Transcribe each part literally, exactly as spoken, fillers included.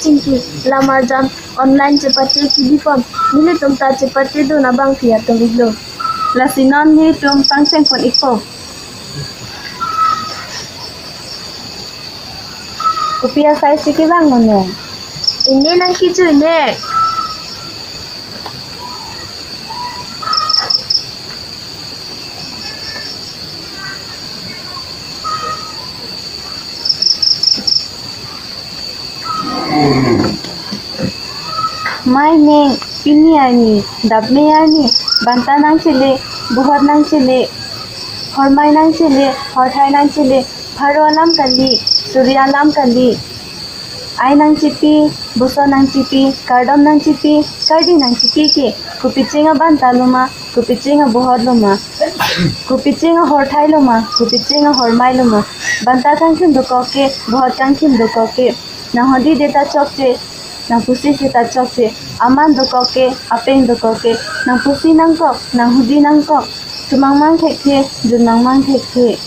Chingki, lamar jam online chepate kibipon, nelitum ta chepatedun abangpi atum iklo. Lasi non nelitum pangchengpon ikpo. Kopi asai si kevang non ne? Ine nang kiju ne. Mei ne, pini arni, dapme arni, banta nangchele, bohot nangchele, hormei nangchele, horthai nangchele, pharo alam kali, suri alam kali. Ai nangchipi, boso nangchipi, kardom nangchipi, kardi nangchipi ke, kopicheng abanta lo ma, kopicheng abohot lo ma, kopicheng ahorthai lo ma, kopicheng ahormei lo ma. Banta kangkim dokok ke, bohot kangkim dokok ke. Nang hodi de ta chokche, nang pusi si ta chokche. Aman dokok ke, apeng dokok ke. Nang pusi nangkok, nang hodi nangkok. Chomangmang thekthe, junmangmang thekthe.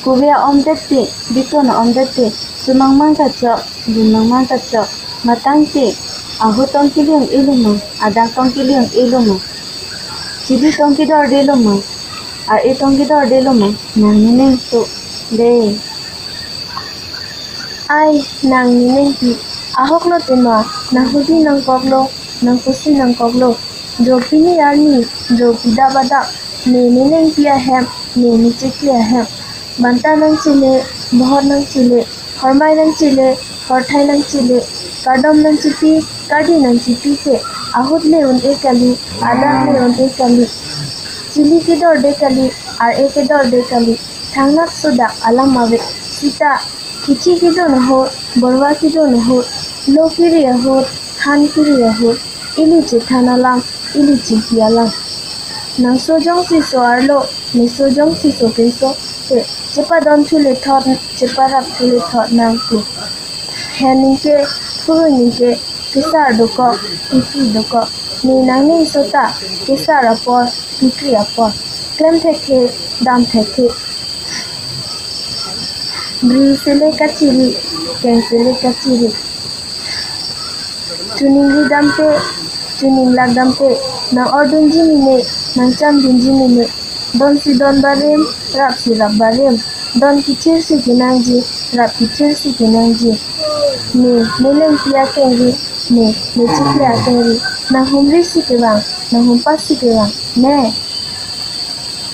Kove a-om det te, biton a-om det te, chomangmang ta chok, junmangmang ta chok, matang te, ahut tong kili un-e lo ma, adak tong kili un-e lo ma, chili tong kidorde lo ma, a-e tong kidorde lo ma, nang nening to, de. Ai, nang nenengpi, ahok lo tema, nang hodi nangkok lo, nang pusi nangkok lo, jo pini arni, jo pidap adap, ne nenengpi ahem, ne nechekli ahem. Banta nangchele, bohot nangchele, hormei nangchele, horthai nangchele, kardom nangchipi, kardi nangchipi ke, ahut le un-e kali, adak le un-e kali, chili kidorde kali, ar-e kidorde kali, thangnat sodak alam ave, sita, kithi kidun ahut, borva kidun ahut, lo kiri ahut, han kiri ahut, ili chethan alam, ili chepi alam. Nangso jongsi so arlo, meso jongsi so keso, te, chepadon thule thot, cheparap thule thot nangpu. Hen ningke, phurui ningke, kesar dokok, kikri dokok. Ne nangning sota, kesar apor, kikri apor. Klem thekthe, dam thekthe. Bri sele kachiri, keng sele kachiri. Choningri damte, choninglak damte, nang-ordunji mene, nangchandunji mene, donsi don barim, rapsi rap barim, don kithirsi kenangji, rap kithirsi kenangji. Ne, ne lengpi akengri, ne, ne chikli akengri, nang humrisi kevang, nang humpasi kevang, ne.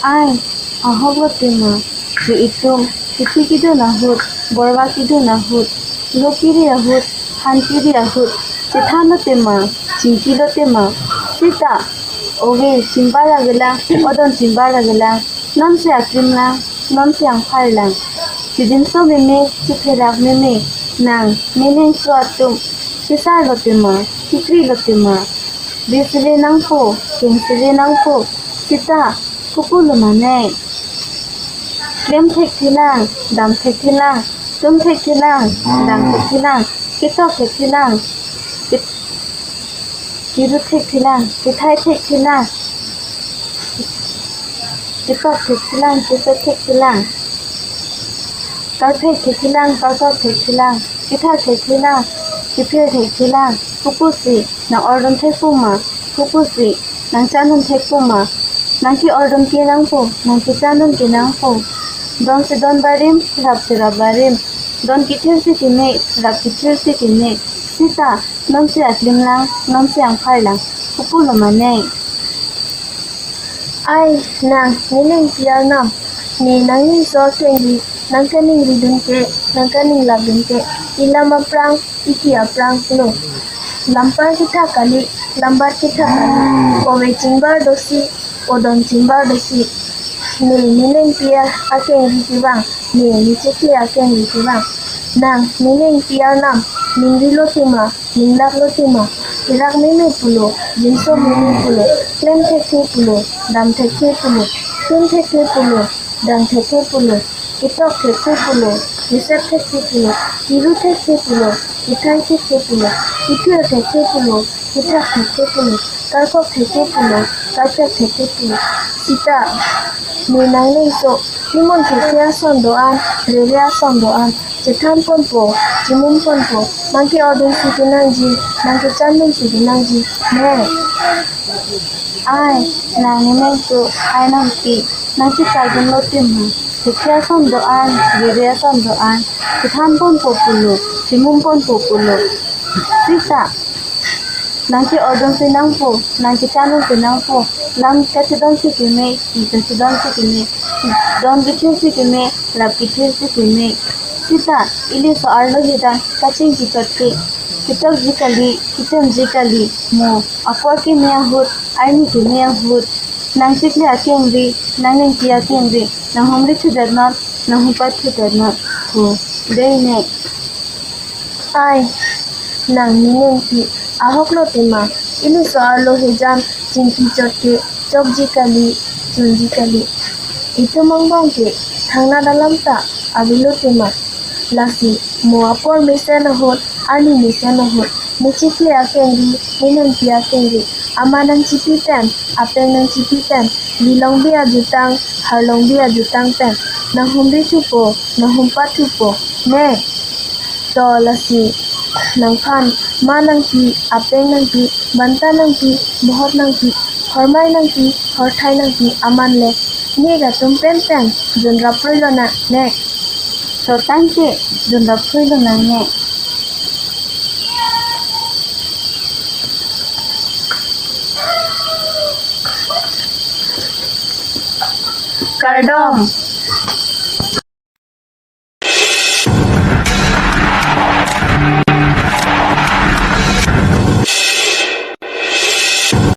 Ai, ahok lo tema, je itum, kithi kidun ahut, borva kidun ahut, lo kiri ahut, han kiri ahut, chethan lo tema, chingki lo tema, sita, ove, chimbar avelang, odon chimbar avelang, nonsi aklim lang, nonsi angphar lang. Chidinso meme, chipherak meme, nang, menengso atum, kesar lo tema, kikri lo tema, bri sele nangpo, keng sele nangpo, sita, kopulo mane. Klem thekthe lang, dam thekthe lang, tum thekthe lang, dang thekthe lang, ketok thekthe lang, ke-, kiru thekthe lang, kethai thekthe lang, ketok thekthe lang, keset thekthe lang, karphek thekthe lang, karkok thekthe lang, kethak thekthe lang, kephir thekthe lang, kopusi, nang-ordun thekpo ma, kopusi, nangchandun thekpo ma, nang ke-ordun kenangpo, nang kechandun kenangpo. Donsi don barim, rapsi rap barim. Don kithirsi keme, rap kithirsi keme. Sita, nonsi aklim lang, nonsi angphar lang. Kopulo mane. Ai, nang, ne lengpi arnam. Ne nangning so akengri, nang kaningri dunke, nang kaninglak dunke. Ilam aphrang, iti aphrang lo. Lampar kethak kali, lambar kethak kali. Ove chimbar dosi, odon chimbar dosi. Ne, ne lengpi akengri kevang, ne, ne chikli akengri kevang. Nang, ne lengpi arnam, ningri lo tema, ninglak lo tema. Pherak meme pulo, jinso meme pulo, klem thekthe pulo, dam thekthe pulo, tum thekthe pulo, dang thekthe pulo, ketok thekthe pulo, kesep thekthe pulo, kiru thekthe pulo, kethai thekthe pulo, kephir thekthe pulo, kethak thekthe pulo, karkok thekthe pulo, karphek thekthe pulo. Sita, ne nanglengso, himon thekthe ason do-an, rere ason do-an, Chethan ponpo, chimum ponpo, nangke-ordun si kenangji, nangkechan dun si kenangji, ne. Ai, nang ne nangtu, ai nangpi, nangchekardun lote ma, thekthe ason do-an, rere ason do-an, chethan ponpo pulo, chimum ponpo pulo. Sita, nangke-ordun si nangpo, nangkechan dun si nangpo, lam kachedon si keme, ti kachedon si keme, don kethir si keme, lap kethir si keme. Sita, ili so-arlo hidan kachingki chotke, kechokji kali, kechemji kali, mo apor keme ahut, arni keme ahut, nangchikle akengri, nangningpi akengri, nanghumri thudet non, nanghumpat thudet non, ho, dei ne. Ai, nang ne nangpi, ahok lote ma, ili so-arlo hidan, chingki chotke, chokji kali, chunji kali. Itum angbong ke, thangnat alam ta, avelo te ma. Lasi, mo apor mesen ahut, arni mesen ahut, nechikle akengri, nenangpi akengri, aman nangchipi pen, apeng nangchipi pen, lilongbi ajutang, harlongbi ajutang pen, nanghumri thupo, nanghumpat thupo, ne. To lasi, nangphan, ma nangpi, apeng nangpi, banta nangpi, bohot nangpi, hormai nangpi, horthai nangpi, aman le, nek atum pen pen, junrap roi lonang, ne. To tangte, junrap roi lonang, ne. Kardom.